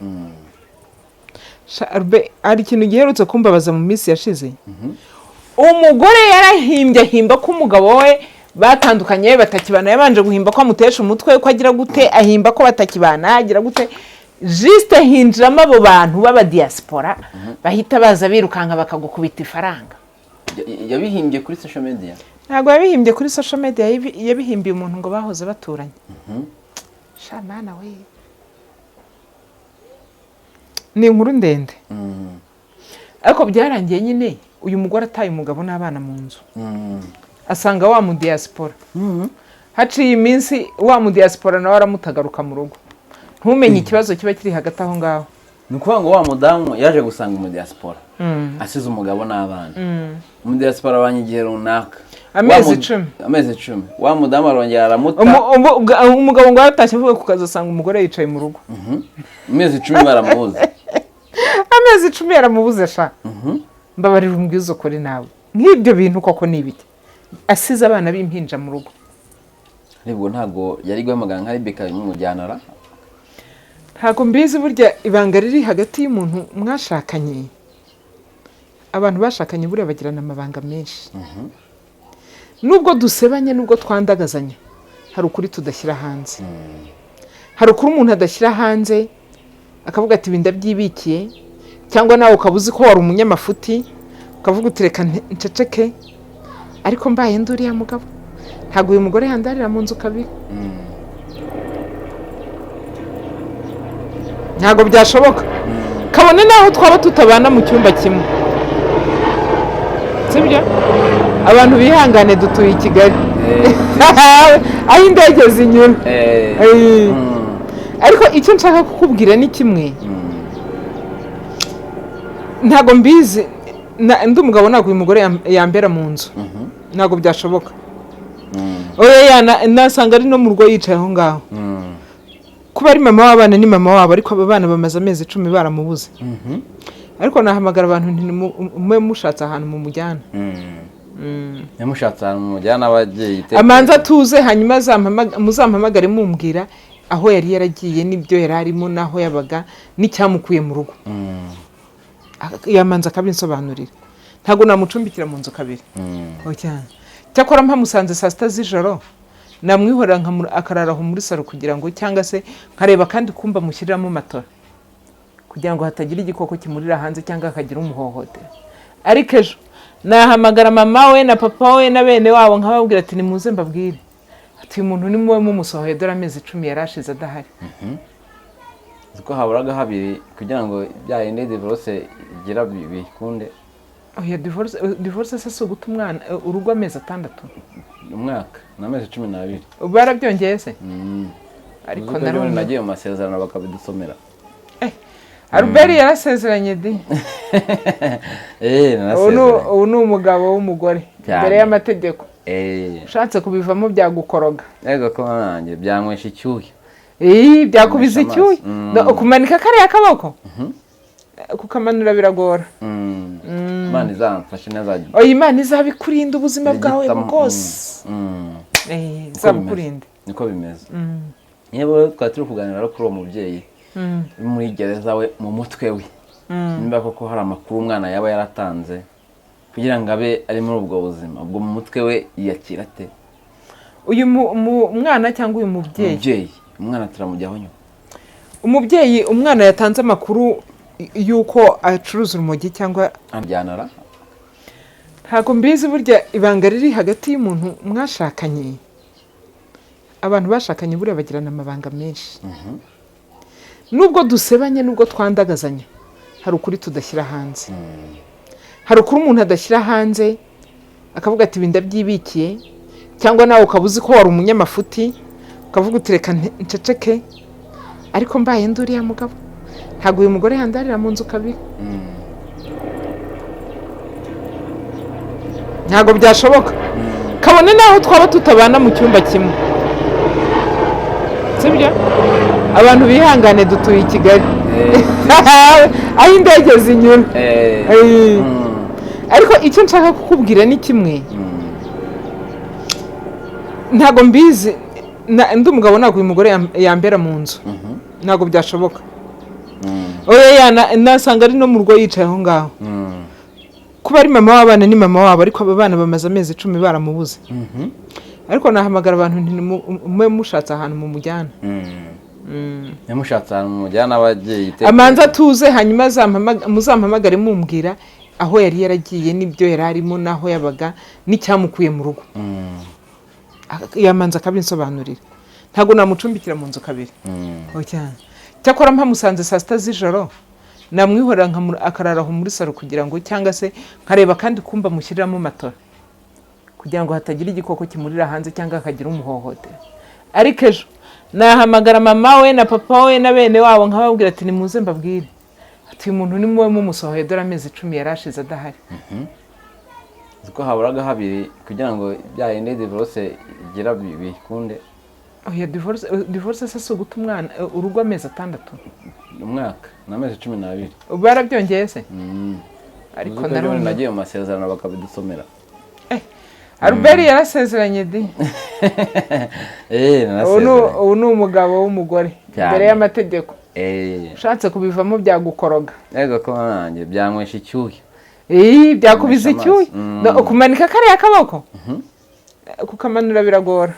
Sha, Albert, hari ikintu giherutse kumbabaza mu minsi yashize. Umugore yarahimbye, ahimba ko umugabo we batandukanye, batakibana. Yabanje guhimba ko amutesha umutwe, ko agira gute, ahimba ko batakibana, agira gute. Juste hinjiramo abo bantu b'abadiyasipora bahita baza birukanka bakagukubita ifaranga. Yabihimbye kuri social media? Ntabwo yabihimbye kuri social media, yabihimbiye umuntu ngo bahoze baturanye. Sha mana we, ni inkuru ndende. Ariko byarangiye nyine uyu mugore ataye umugabo n'abana mu nzu, asanga wa mudiyasipora. Haciye iminsi wa mudiyasipora nawe aramutagaruka mu rugo. Ntumenye ikibazo kiba kiri hagati aho ngaho. Ni ukuvuga ngo wa mudamu yaje gusanga umudiyasipora asize umugabo n'abana. Umudiyasipora abanye igihe runaka. Amezi 10. Amezi 10. Wa mudamu arongera aramuta. Umugabo ngo yaratashye avuye ku kazi, asanga umugore yicaye mu rugo. Amezi 10 baramubuze. Amezi 10 yaramubuze. Sha, mbabarira umbwize ukuri nawe, nk'ibyo bintu koko ni ibiki? Asize abana b'impinja mu rugo. Nibwo ntabwo yari guhamagara nka Rebeka imumujyana ra? Ntabwo mbizi. Burya ibanga riri hagati y'umuntu mwashakanye, abantu bashakanye buriya bagirana amabanga menshi. Nubwo dusebanye, nubwo twandagazanya, hari ukuri tudashyira hanze. Hari ukuri umuntu adashyira hanze, akavuga ati: "Ibi ndabyibikiye." Cyangwa nawe ukaba uzi ko wari umunyamafuti, ukavuga uti: "Reka nceceke." Ariko mbaye ndi uriya mugabo, ntabwo uyu mugore yandarira mu nzu kabiri, ntabwo byashoboka, kabone n'aho twaba tutabana mu cyumba kimwe, sibyo? Abantu bihangane, dutuye i Kigali aho indege zinyura. Ariko icyo nshaka kukubwira ni kimwe: ntabwo mbizi, ndi umugabo ntabwo uyu mugore yambera mu nzu, ntabwo byashoboka. Oya, nasanga ari no mu rugo yicaye aho ngaho. Kuba ari mama w'abana, ni mama wabo, ariko aba bana bamaze amezi 10 baramubuze. Ariko nahamagara abantu nti: "Mube mushatse ahantu mumujyana." Yamushatse ahantu mumujyana abagiye. Amanza atuze, hanyuma muzampamagare mumbwira aho yari yaragiye n'ibyo yari arimo n'aho yabaga n'icyamukuye mu rugo. Yamanza akabinsobanurira. Ntabwo namucumbikira mu nzu kabiri. Oya. Cyakora mpamusanze saa 6 z'ijoro namwihorera, akarara aho muri salo kugira ngo, cyangwa se nkareba kandi kumba mushyiriramo matora kugira ngo hatagira igikoko kimurira hanze cyangwa hakagira umuhohotera. Ariko ejo nahamagara mama we na papa we na bene wabo, nkababwira ati: "Nimuze mbabwire," ati: "Uyu muntu ni muwe mumusohoye, dore amezi 10 yari ashize adahari." Uzi ko haburaga habiri kugira ngo bya yindi divorce igira bikunde? Oya, divorce, divorce se si uguta umwana urugo amezi 6? Umwaka n'amezi 12. Barabyongeye se? Mm. Ariko Uzi ko ejo bundi narumva nagiye mu masezerano bakabidusomera. Albert yarasezeranye di. Narasezeranye. Ubu ni umugabo w'umugore Cyane. imbere y'amategeko. Ushatse kubivamo byagukoroga. Ego ko nanjye byanywesha icyuya. Ii, byakubiza Kunywesha amazi. icyuya. No, kumanika kariya kaboko, kukamanura biragora. Imana izamfashe neza. Oya, Imana izabikurinda ubuzima bwawe bwose. Izabukurinde. Niko bimeze. Niba rero twari turi kuganira rero kuri uwo mubyeyi uri muri gereza, we mu mutwe we niba koko hari amakuru umwana yaba yaratanze kugira ngo abe ari muri ubwo buzima, ubwo mu mutwe we yiyakira ate? Uyu mwana cyangwa uyu mubyeyi? Umubyeyi, umwana turamujyaho nyuma. Umubyeyi, umwana yatanze amakuru y'uko acuruza urumogi cyangwa Amujyanara. Ntabwo mbizi. Burya ibanga riri hagati y'umuntu mwashakanye, abantu bashakanye buriya bagirana amabanga menshi. Nubwo dusebanye, nubwo twandagazanya, hari ukuri tudashyira hanze, hari ukuri umuntu adashyira hanze, akavuga ati: "Ibi ndabyibikiye." Cyangwa nawe ukaba uzi ko wari umunyamafuti, ukavuga uti: "Reka nceceke." Ariko mbaye ndi uriya mugabo, ntabwo uyu mugore yandarira mu nzu kabiri, ntabwo byashoboka, kabone n'aho twaba tutabana mu cyumba kimwe. Sibyo? Abantu bihangane, dutuye i Kigali aho indege zinyura. Ariko icyo nshaka kukubwira ni kimwe: ntabwo mbizi. Ndi umugabo, ntabwo uyu mugore yambera mu nzu, ntabwo byashoboka. Oya, nasanga ari no mu rugo yicaye aho ngaho. Kuba ari mama w'abana, ni mama wabo, ariko aba bana bamaze amezi 10 baramubuze. Ariko nahamagara abantu nti: "Mube mushatse ahantu mumujyana." Nyamushatse ahantu mumujyana abagiye. Amanza atuze, hanyuma muzampamagare mumbwira aho yari yaragiye n'ibyo yari arimo n'aho yabaga n'icyamukuye mu rugo. Yamanza akabinsobanurira. Ntabwo namucumbikira mu nzu kabiri. Oya. Cyakora mpamusanze saa 6 z'ijoro, namwihorera akarara aho muri salo kugira ngo, cyangwa se nkareba kandi kumba mushyiriramo matora kugira ngo hatagira igikoko kimurira hanze cyangwa hakagira umuhohotera. Ariko ejo nahamagara mama we na papa we na bene wabo, nkababwira ati: "Nimuze mbabwire." Ati: "Uyu muntu ni muwe mumusohoye, dore amezi 10 yari ashize adahari." Uzi ko haburaga habiri kugira ngo bya yindi divorce igira bikunde? Oya, divorce, divorce se si uguta umwana urugo amezi 6? Umwaka n'amezi 12. Barabyongeye se? Ariko Uzi ko ejo bundi narumva nagiye mu masezerano bakabidusomera. Albert yarasezeranye di. Narasezeranye. Ubu ni umugabo w'umugore Cyane. imbere y'amategeko. Ushatse kubivamo byagukoroga. Yego, ko nanjye byanywesha icyuya. Ii, byakubiza Kunywesha amazi. icyuya. No, kumanika kariya kaboko, kukamanura biragora.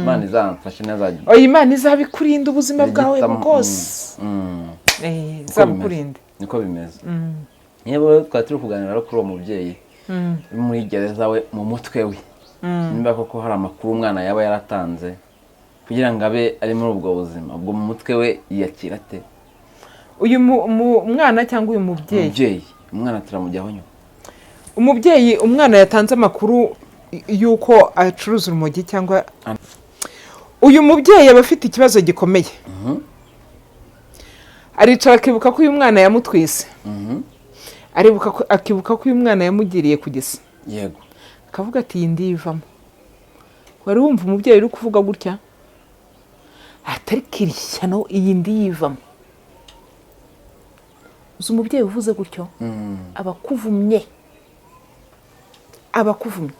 Imana izamfashe neza. Oya, Imana izabikurinda ubuzima bwawe bwose. Niko Izabukurinde. bimeze. Niko bimeze. Niba rero twari turi kuganira rero kuri uwo mubyeyi uri muri gereza, we mu mutwe we, niba koko hari amakuru umwana yaba yaratanze kugira ngo abe ari muri ubwo buzima, ubwo mu mutwe we yiyakira ate? Uyu mwana cyangwa uyu mubyeyi? Umubyeyi, umwana turamujyaho nyuma. Umubyeyi, umwana yatanze amakuru y'uko acuruza urumogi cyangwa, uyu mubyeyi aba afite ikibazo gikomeye. Aricara akibuka ko uyu mwana yamutwise, akibuka ko uyu mwana yamugiriye ku gisa, akavuga ati: "Iyi ndivamo." Wari wumva umubyeyi uri kuvuga gutya atari kirishyano? "Iyi ndiyivamo." Uzi umubyeyi uvuze gutyo? Aba akuvumye, aba akuvumye.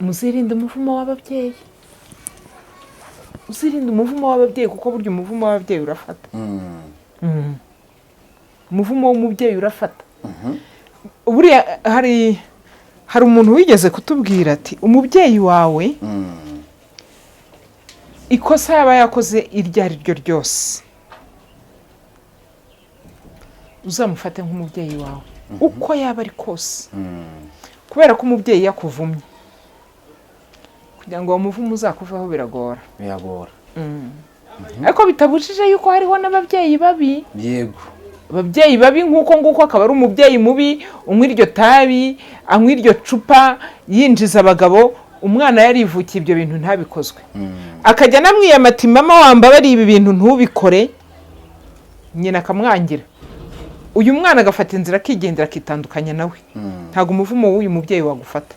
Muzirinde umuvumo w'ababyeyi, uzirinde umuvumo w'ababyeyi, kuko burya umuvumo w'ababyeyi urafata. Umuvumo w'umubyeyi urafata. Buriya hari umuntu wigeze kutubwira ati: "Umubyeyi wawe, ikosa yaba yakoze iryo ari ryo ryose, uzamufate nk'umubyeyi wawe uko yaba ari kose, kubera ko umubyeyi yakuvumye, kugira ngo uwo muvumo uzakuveho biragora." Biragora. Ariko bitabujije yuko hariho n'ababyeyi babi. Ababyeyi babi nk'uko nguko, akaba ari umubyeyi mubi unywa iryo tabi, anywa iryo cupa, yinjiza abagabo. Umwana yarivukiye ibyo bintu ntabikozwe, akajya anamwiyama ati: "Mama, wambabariye, ibi bintu ntubikore." Nyina akamwangira. Uyu mwana agafata inzira akigendera, akitandukanya nawe. Ntabwo umuvumo w'uyu mubyeyi wagufata.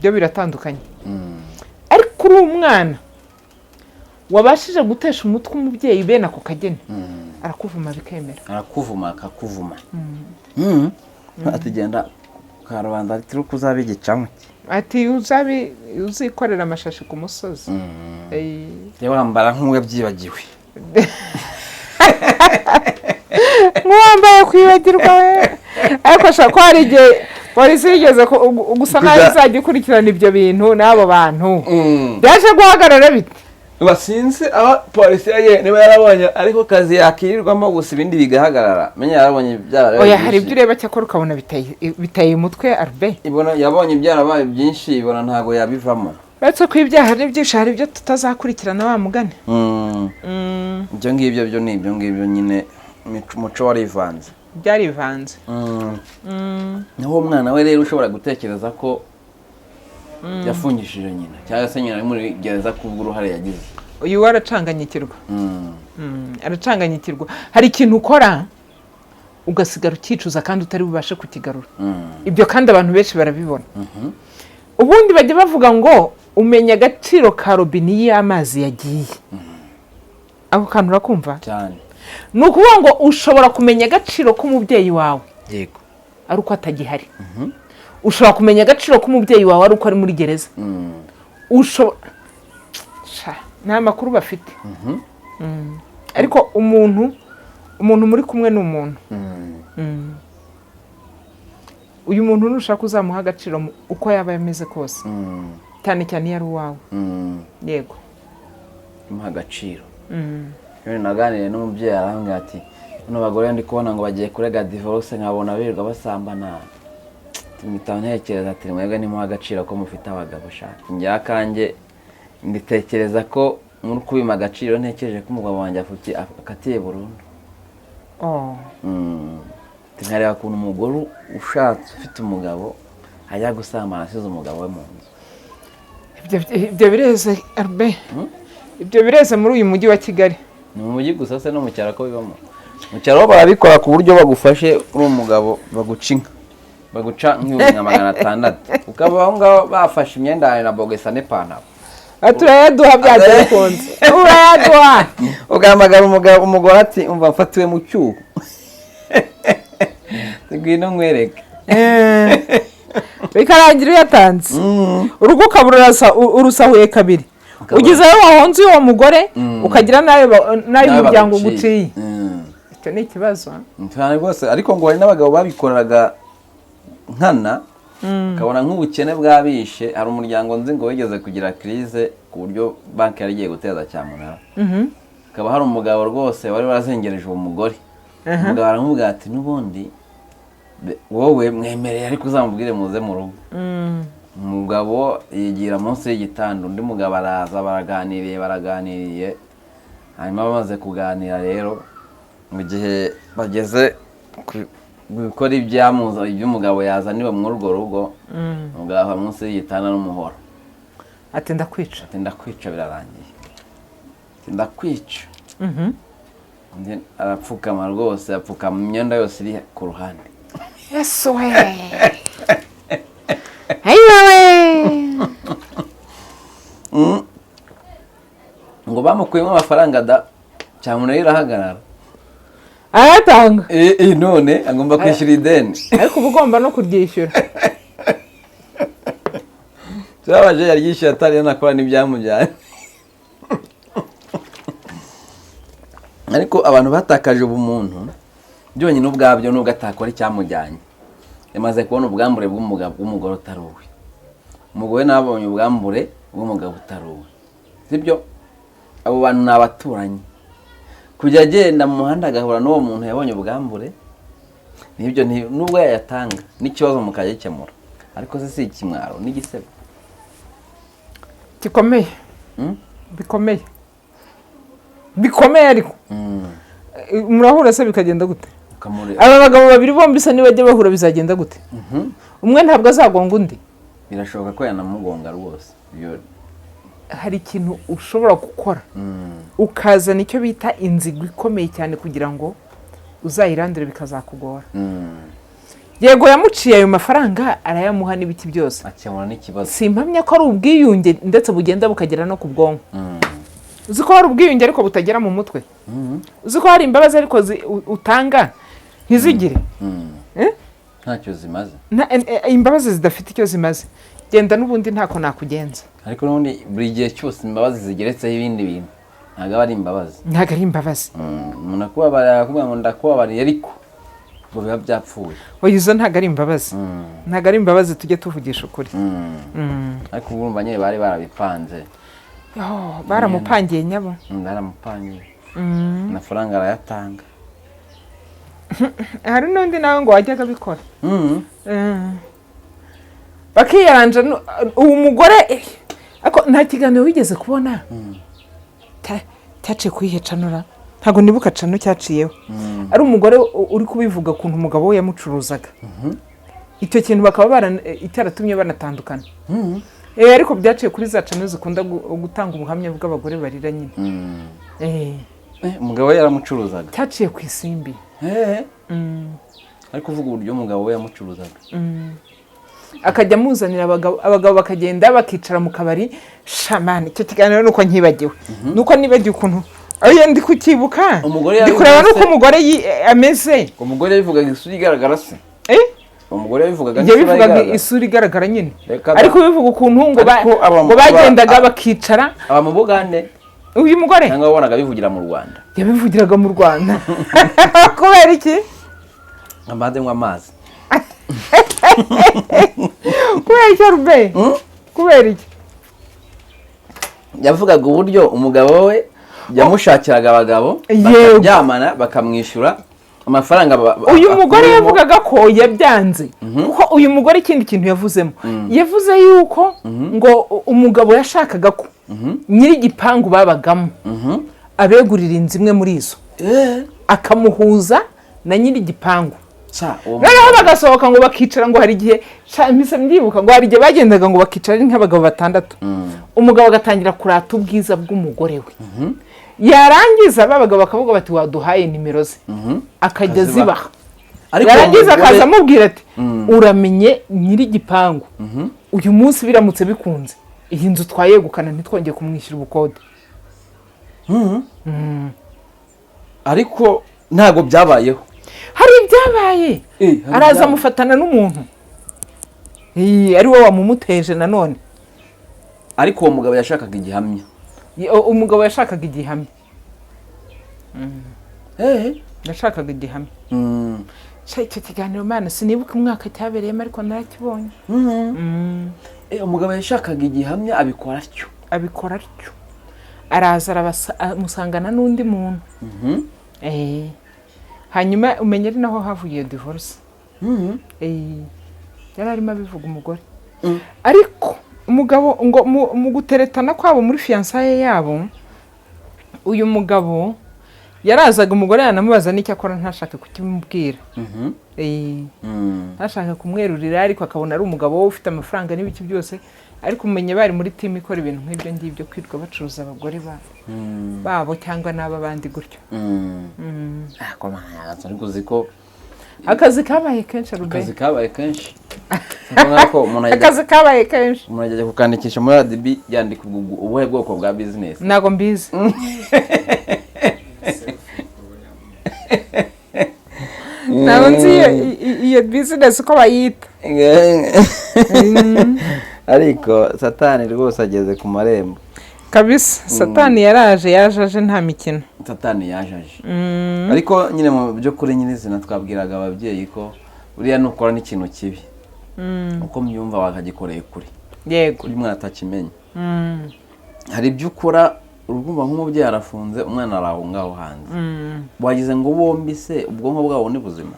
Byo biratandukanye. Ariko uri umwana wabashije gutesha umutwe umubyeyi bene ako kageni, arakuvuma bikemera. Arakuvuma, akakuvuma. Ati: "Genda karubanda turi kuzaba igicamuke." Ati: "Uzabi uzikorera amashashi ku musozi." Jya wambara nk'uwabyibagiwe. Nk'uwambaye kwibagirwa we. Ariko ashobora kuba hari igihe Polisi yigeze gusa naho izajya ikurikirana ibyo bintu n'abo bantu. Byaje guhagarara bite? Basinze aba polisi yagiye, niba yarabonye ariko kazi yakirirwamo gusa, ibindi bigahagarara, menya yarabonye byarabaye Oya, hari byinshi. ibyo ureba cyakora ukabona biteye umutwe, Arbe. Ibona yabonye byarabaye byinshi, ibona ntabwo yabivamo. Uretse ko ibyaha ari byinshi, hari ibyo tutazakurikirana wa mugani. Ibyo ngibyo byo ni ibyo ngibyo nyine, umuco warivanze. Byarivanze. Naho umwana we rero ushobora gutekereza ko yafungishije nyina, cyangwa se nyina ari muri gereza kubw'uruhare yagize. Uyu we aracanganyikirwa. Aracanganyikirwa. Hari ikintu ukora ugasigara ukicuza kandi utari bubashe kukigarura. Ibyo kandi abantu benshi barabibona. Ubundi bajya bavuga ngo umenya agaciro ka robine iyo amazi yagiye. Ako kantu urakumva? Cyane. Ni ukuvuga ngo ushobora kumenya agaciro k'umubyeyi wawe ari uko atagihari. Ushobora kumenya agaciro k'umubyeyi wawe ari uko ari muri gereza. Ushobora. Sha, nta makuru bafite. Ariko umuntu muri kumwe ni umuntu. Uyu muntu nushaka uzamuha agaciro uko yaba ameze kose, cyane cyane iyo ari uwawe. Yego. Umuha agaciro. Rero naganiriye n'umubyeyi, arambwira ati: "Bano bagore ndi kubona ngo bagiye kurega divorce, nkabona birirwa basambana, mpita ntekereza ati mwebwe ntimuha agaciro ko mufite abagabo. Shaka njye akanjye nditekereza ko muri kubima agaciro, ntekereje ko umugabo wanjye akatiye burundu." Oh. Nkareba ukuntu umugore ushatse, ufite umugabo, ajya gusambana asize umugabo we mu nzu. Ibyo bireze, Arbe, ibyo bireze muri uyu mujyi wa Kigali. Ni mu mujyi gusa se? No mu cyaro ko bibamo? Mu cyaro bo barabikora ku buryo bagufashe uri umugabo, baguca inka, baguca nk'1600, ukaba aho ngaho bafashe imyenda yawe na bogesa n'ipantaro. Turayaduha byanze bikunze, urayaduha. Ugahamagara umugabo, umugore ati: "Umva, mfatiwe mu cyuho, ngwino nkwereke." Bikarangira uyatanze, urugo ukaba urusahuye kabiri. Ugize ayo wahonze uwo mugore, ukagira n'ay'umuryango uguciye. Icyo ni ikibazo. Cyane rwose. Ariko ngo hari n'abagabo babikoraga nkana, ukabona nk'ubukene bwabishe. Hari umuryango nzi ngo wigeze kugira crise ku buryo banki yari igiye guteza cyamunara, hakaba hari umugabo rwose wari warazengereje uwo mugore. Umugabo aramubwira ati: "N'ubundi wowe mwemereye, ariko uzamubwire muze mu rugo." Umugabo yigira munsi y'igitanda, undi mugabo araza, baraganiriye baraganiriye. Hanyuma bamaze kuganira rero, mu gihe bageze gukora ibyamuza, iby'umugabo yazaniwe muri urwo rugo, umugabo ava munsi y'igitanda n'umuhoro. Ati: "Ndakwica." Ati: "Ndakwica, birarangiye." Ati: "Ndakwica." Undi arapfukama rwose, apfukama imyenda yose iri ku ruhande. Yesu we, ayiwe! Ngo bamukuyemo amafaranga da, cyamunara irahagarara. Arayatanga. None agomba kwishyura ideni. Ariko uba ugomba no kuryishyura. Turabaje, yaryishyuye atari yanakora n'ibyamujyanye. Ariko abantu batakaje ubumuntu byonyine ubwabyo, nubwo atakora icyamujyanye, yamaze kubona ubwambure bw'umugabo, bw'umugore utari uwe. Umugore nawe abonye ubwambure bw'umugabo utari uwe, sibyo? Abo bantu ni abaturanyi. Kujya agenda mu muhanda agahura n'uwo muntu yabonye ubwambure, nibyo nubwo yayatanga n'ikibazo mukagikemura, ariko se si ikimwaro n'igisebo? Gikomeye. Bikomeye, bikomeye, ariko murahura se bikagenda gute? Aba bagabo babiri bombi se nibajya bahura bizagenda gute? Umwe ntabwo azagonga undi? Birashoboka ko yanamugonga rwose. Hari ikintu ushobora gukora ukazana icyo bita inzigo ikomeye cyane kugira ngo uzayirandure, bikazakugora. Yego, yamuciye ayo mafaranga, arayamuha n'ibiki byose. Akemura n'ikibazo. Simpamya ko ari ubwiyunge, ndetse bugenda bukagera no ku bwonko. Uzi ko hari ubwiyunge ariko butagera mu mutwe? Uzi ko hari imbabazi ariko utanga ntizigire Eh? Ntacyo zimaze. Imbabazi zidafite icyo zimaze, genda n'ubundi ntako nakugenza. Ariko n'ubundi buri gihe cyose imbabazi zigeretseho ibindi bintu ntabwo aba ari imbabazi. Ntabwo ari imbabazi. Umuntu akubabarira, akakubwira ngo ndakubabariye, ariko Ngo biba byapfuye. Oya, izo ntabwo ari imbabazi, ntabwo ari imbabazi, tujye tuvugisha ukuri. Ariko urumva nyine bari barabipanze. Oh, baramupangiye nyabo. Baramupangiye, amafaranga arayatanga. Hari n'undi nawe ngo wajyaga abikora. Bakiyaranja uwo mugore, ariko nta kiganiro wigeze kubona cyaciye kuri hecanura? Ntabwo nibuka cano cyaciyeho, ari umugore uri kubivuga ukuntu umugabo we yamucuruzaga, icyo kintu bakaba cyaratumye banatandukana. Ariko byaciye kuri za cano zikunda gutanga ubuhamya bw'abagore barira nyine. Umugabo we yaramucuruzaga? Cyaciye ku Isimbi. Ariko uvuga uburyo umugabo we yamucuruzaga. Akajya amuzanira abagabo, abagabo bakagenda bakicara mu kabari. Shamani, icyo kiganiro nuko nkibagiwe, nuko nibagiwe ukuntu oya ndi kukibuka. Umugore ndi kureba yabivuze. nuko umugore ameze. Umugore yabivugaga isura igaragara se? Eh? Umugore yabivugaga n'isura Yabivugaga igaragara? Isura igaragara nyine. Reka da. Ariko bivuga ukuntu ngo Ariko ngo bagendaga bakicara. Aba mu Bugande? Uyu mugore. Cyangwa wabonaga bivugira mu Rwanda? Yabivugiraga mu Rwanda. Kubera iki? Amaze nywa amazi. Kubera iki, Arube? Kubera iki? Yavugaga uburyo umugabo we yamushakiraga abagabo bakaryamana, bakamwishyura amafaranga Uyu mugore akuyemo. yavugaga ko yabyanze, kuko uyu mugore ikindi kintu yavuzemo, yavuze yuko ngo umugabo yashakaga ko nyir'igipangu babagamo abegurira inzu imwe muri izo, akamuhuza na nyir'igipangu. Sa, uwo Noneho bagasohoka ngo bakicara, ngo hari igihe mpise ndibuka ngo hari igihe bagendaga ngo bakicara ari nk'abagabo batandatu, umugabo agatangira kurata ubwiza bw'umugore we, yarangiza ba bagabo bakavuga bati: "Waduhaye nimero ze?" Akajya Akazibaha. azibaha. Ariko uwo Yarangiza akaza amubwira ati: "Uramenye nyir'igipangu, uyu munsi biramutse bikunze iyi nzu twayegukana, ntitwongeye kumwishyura ubukode." Ariko ntabwo byabayeho. Hari ibyabaye. Hari Araza ibyabaye. amufatana n'umuntu, ari we wamumuteje nanone. Ariko uwo mugabo yashakaga igihamya. Umugabo yashakaga igihamya. Yashakaga igihamya. Sha, icyo kiganiro mana sinibuka umwaka cyabereyemo, ariko narakibonye. Umugabo yashakaga igihamya, abikora atyo. Abikora atyo, araza amusangana n'undi muntu. Hanyuma umenya ari naho havuye iyo divorce. Yari arimo abivuga umugore. Ariko umugabo ngo mu guteretana kwabo, muri fiançailles yabo, uyu mugabo yarazaga, umugore yanamubaza n'icyo akora ntashake kukimubwira. Ntashake kumwerurira, ariko akabona ari umugabo we ufite amafaranga n'ibiki byose. Ariko umenya bari muri team ikora ibintu nk'ibyo ngibyo, kwirirwa bacuruza abagore babo cyangwa n'ab'abandi gutyo. Ariko mana, ariko uzi ko Akazi kabaye kenshi, Rube. Akazi kabaye kenshi. Urabona ko umuntu ajya Akazi kabaye kenshi. Umuntu ajya kukandikisha muri RDB, yandika ubuhe bwoko bwa business? Ntabwo mbizi, ntabwo nzi iyo business uko bayita. Ariko Satani rwose ageze ku marembo. Kabisa, Satani yaraje, yaje aje nta mikino. Satani yajaje. Ariko nyine mu by'ukuri nyirizina twabwiraga ababyeyi ko buriya nukora n'ikintu kibi, uko mbyumva, wakagikoreye kure kuri umwana atakimenya. Hari ibyo ukora urumva nk'umubyeyi arafunze, umwana ari aho ngaho hanze. Wagize ngo bombi se ubwonko bwabo ni buzima?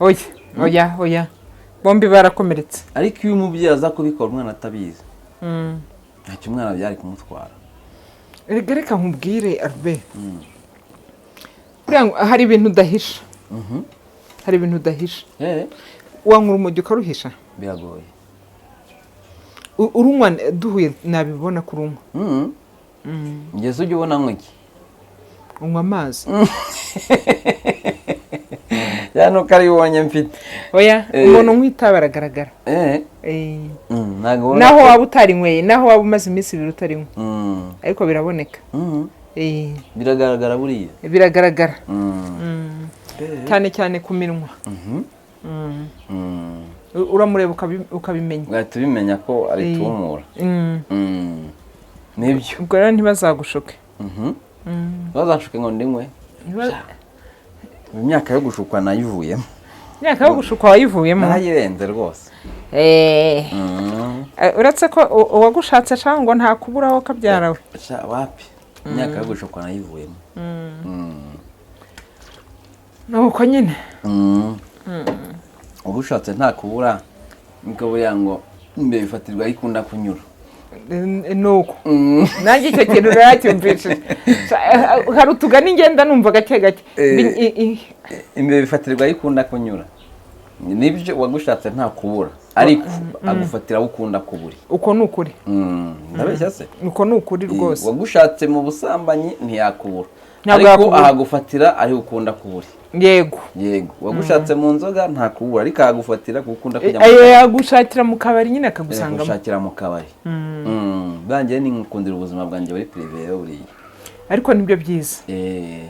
Oya, oya, oya, bombi barakomeretse. Ariko iyo umubyeyi aza kubikora umwana atabizi, ntacyo umwana byari kumutwara. Reka, reka nkubwire, Arbe, buriya ngo hari ibintu udahisha, hari ibintu udahisha. Wanywa urumogi ukaruhisha? Biragoye. Urunywa duhuye nabibona ko urunywa. Ngeze ujya ubona nk'iki? Unywa amazi. Ya nuko ari ubonye mfite. Oya, umuntu unywa itabi aragaragara. Ntabwo ubona Naho waba utarinyweye, naho waba umaze iminsi 2 utarinywa, ariko biraboneka. Biragaragara buriya. Biragaragara. Cyane cyane ku minwa. Uramureba ukabimenya. Ugahita ubimenya ko ari tumura. Nibyo. Ubwo rero ntibazagushuke. Bazashuke ngo ndinywe? Imyaka yo gushukwa nayivuyemo. Imyaka yo gushukwa wayivuyemo. Narayirenze rwose. Uretse ko uwagushatse cyangwa ngo ntakuburaho kabyara we. Sha, wapi, imyaka yo gushukwa nayivuyemo. Nuko nyine. Ugushatse ntakubura, niko buriya ngo imbere bifatirwa aho ikunda kunyura. Nuko nanjye icyo kintu naracyumvishije. Hari utugani ngenda numva gake gake. Imbere bifatirwa aho ikunda kunyura, nibyo, uwagushatse ntakubura, ariko agufatira aho ukunda kubura. Uko ni ukuri. Ndabeshya se? Uko ni ukuri rwose. Uwagushatse mu busambanyi ntiyakubura, Ntabwo ariko yakubura. ahagufatira ariho ukunda kubura. Yego. Yego, uwagushatse mu nzoga ntakubura, ariko ahagufatira kuko ukunda kujya mu Yagushakira mu kabari nyine akagusangamo. Gushakira mu kabari. Bwanjye ni nkukundira ubuzima bwanjye buri privé buriya. Ariko nibyo byiza.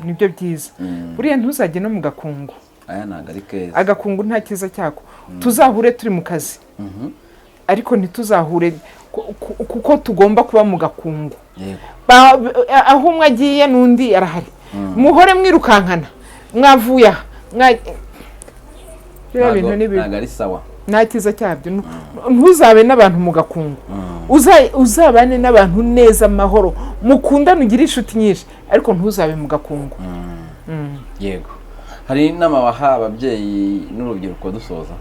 Nibyo byiza. Buriya ntuzajye no mu gakungu. Aya ntabwo ari keza. Agakungu nta cyiza cyako. Tuzahure turi mu kazi, ariko ntituzahure kuko tugomba kuba mu gakungu. Aho umwe agiye n'undi arahari, muhore mwirukankana, mwavuye aha, biriya bintu ni bibi. Ntabwo ari sawa. Nta cyiza cyabyo. Ntuzabe n'abantu mu gakungu. Uzabane n'abantu neza, amahoro, mukundane, ugire inshuti nyinshi, ariko ntuzabe mu gakungu. Yego, hari inama waha ababyeyi n'urubyiruko dusoza?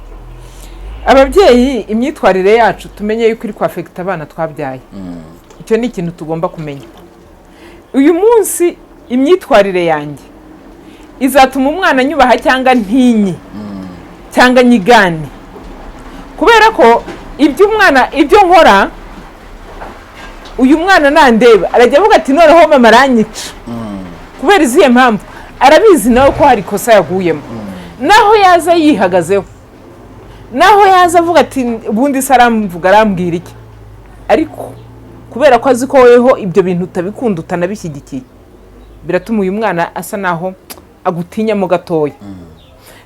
Ababyeyi, imyitwarire yacu tumenye yuko iri kwaffecta abana twabyaye. Icyo ni ikintu tugomba kumenya. Uyu munsi imyitwarire yanjye izatuma umwana anyubaha cyangwa ntinye cyangwa nyigane, kubera ko ibyo umwana, ibyo nkora, uyu mwana nandeba arajya avuga ati: "Noneho mama aranyica." Kubera izihe mpamvu? Arabizi nawe ko hari ikosa yaguyemo. Naho yaza yihagazeho, naho yaza avuga ati: "Ubundi se aramvuga, arambwira iki?" Ariko kubera ko azi ko weho ibyo bintu utabikunda, utanabishyigikiye, biratuma uyu mwana asa naho agutinyamo gatoya.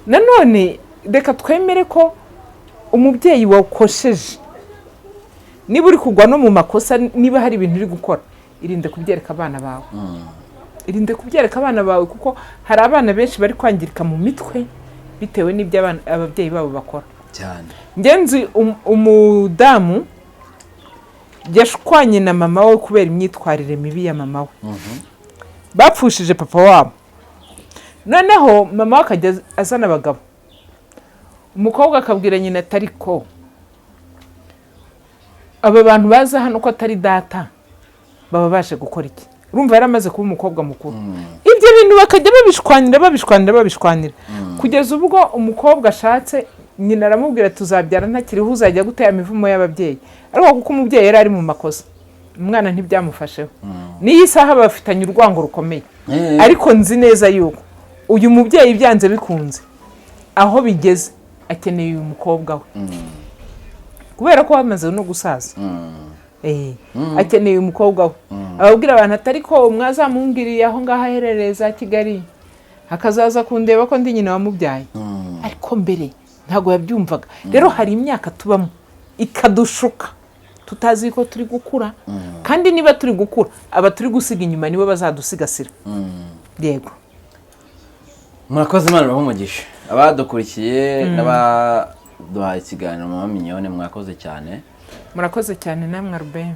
Nanone reka twemere ko umubyeyi wakosheje, niba uri kugwa no mu makosa, niba hari ibintu uri gukora, irinde kubyereka abana bawe. Irinde kubyereka abana bawe, kuko hari abana benshi bari kwangirika mu mitwe bitewe n'ibyo ababyeyi babo bakora. Cyane. Ngenzi umudamu yashwanye na mama we kubera imyitwarire mibi ya mama we. Bapfushije papa wabo, noneho mama we akajya azana abagabo. Umukobwa akabwira nyina ati: "Ariko aba bantu baza hano ko atari data, baba baje gukora iki?" Urumva yari amaze kuba umukobwa mukuru. Ibyo bintu bakajya babishwanira, babishwanira, babishwanira, kugeza ubwo umukobwa ashatse. Nyina aramubwira: "Tuzabyara ntakiriho, uzajya gutera imivumo y'ababyeyi." Ariko kuko umubyeyi yari ari mu makosa, umwana ntibyamufasheho. N'iyi saha bafitanye urwango rukomeye. Ariko nzi neza yuko uyu mubyeyi byanze bikunze aho bigeze akeneye uyu mukobwa we, kubera ko bamaze no gusaza. Akeneye umukobwa we. Ababwira abantu atari ko mwazamumbwiriye aho ngaho aherereye za Kigali, akazaza kundeba ko ndi nyina wamubyaye. Ariko mbere ntabwo yabyumvaga. Rero hari imyaka tubamo ikadushuka tutazi ko turi gukura, kandi niba turi gukura, aba turi gusiga inyuma nibo bazadusigasira. Yego. Murakoze, Imana ibahe umugisha abadukurikiye n'abaduhaye ikiganiro. Mama Mignone, mwakoze cyane. Murakoze cyane namwe, Albert.